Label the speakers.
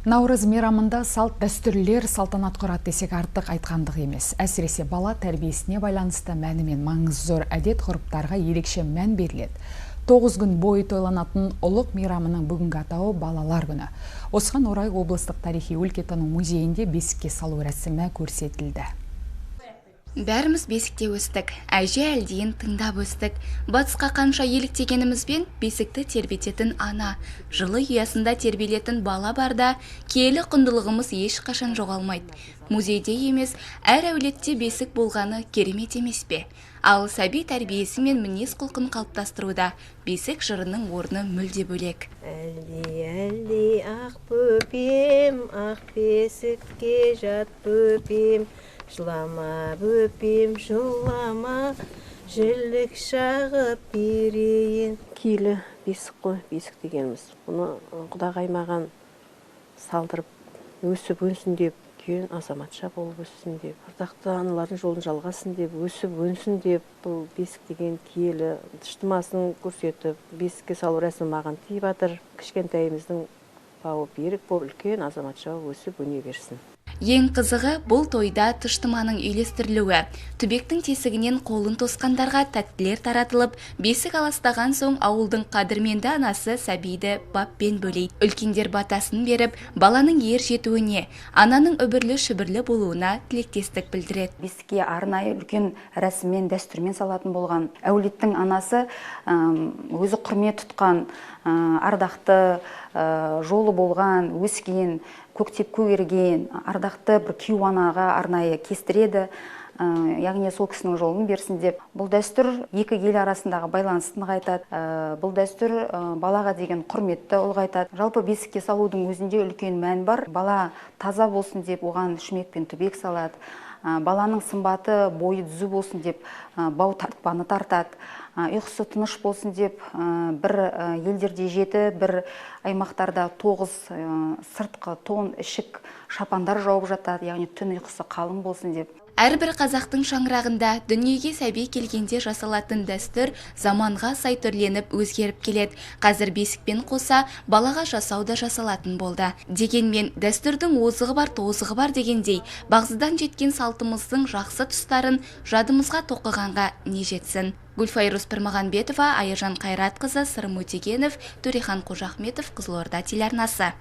Speaker 1: Наурыз мейрамында салт дәстүрлер салтанат құрады десек артық айтқандық емес. Әсіресе бала тәрбиесіне байланысты мәні мен маңызы зор әдет ғұрыптарға ерекше мән беріледі. 9 күн бойы тойланатын ұлық мейрамының бүгінгі атауы балалар күні. Осыған орай облыстық тарихи өлкетану музейінде бесікке салу рәсімі көрсетілді.
Speaker 2: Бәріміз бесікте өстік, әже әлдиін тыңдап өстік. Батысқа қанша еліктегенімізбен бесікті тербететін ана, жылы ұясында тербелетін бала барда киелі құндылығымыз ешқашан жоғалмайды. Музейде емес, әр әулетте бесік болғаны керемет емес пе? Ал сәби тәрбиесі мен мінез құлқын қалыптастыруда бесік жырының орны мүлде бөлек.
Speaker 3: Әлди, әлди, ақ бөпем, ақ бесікке жат бөпем. Жылама бөпем, жылама, жілік шағып берейін. Киелі бесік қой, бесік дегеніміз. Бұны құдағай маған салдырып, өсіп өнсін деп, үлкен азаматша болып өссін деп, ардақты аналардың жолын жалғасын деп, өсіп өнсін деп, бұл бесік деген киелі тыштымасын көрсетіп, бесікке салу рәсімі маған тиіп жатыр. Кішкентайымыздың бауы берік болып, үлкен азаматша өсіп өне берсін.
Speaker 2: Ең қызығы бұл тойда тыштыманың үйлестірілуі. Түбектің тесігінен қолын тосқандарға тәттілер таратылып, бесік аластаған соң ауылдың қадірменді анасы сәбиді баппен бөлейді. Үлкендер батасын беріп, баланың ер жетуіне, ананың үбірлі-шүбірлі болуына тілектестік білдіреді.
Speaker 4: Бесікке арнайы үлкен рәсіммен, дәстүрмен салатын болған. Әулеттің анасы өзі құрмет тұтқан, ардақты жолы болған, өскен, көктеп көгерген, ардақты бір кейуанаға арнайы кестіреді, яғни сол кісінің жолын берсін деп. Бұл дәстүр екі ел арасындағы байланысты нығайтады, бұл дәстүр балаға деген құрметті ұлғайтады. Жалпы бесікке салудың өзінде үлкен мән бар. Бала таза болсын деп оған шүмек пен түбек салады, баланың сымбаты бойы түзу болсын деп бау тартпаны тартады, ұйқысы тыныш болсын деп бір елдерде 7, бір аймақтарда 9 сыртқы тон, ішік, шапандар жауып жатады, яғни түн ұйқысы қалың болсын деп.
Speaker 2: Әрбір қазақтың шаңырағында дүниеге сәби келгенде жасалатын дәстүр заманға сай түрленіп өзгеріп келеді. Қазір бесікпен қоса балаға жасау да жасалатын болды. Дегенмен дәстүрдің озығы бар, тозығы бар дегендей, бағзыдан жеткен салтымыздың жақсы тұстарын жадымызға тоқығанға не жетсін. Гүлфайрус Пірмағанбетова, Айыржан Қайратқызы, Сырым Өтегенов, Төрехан Қожахметов, Қызылорда телеарнасы.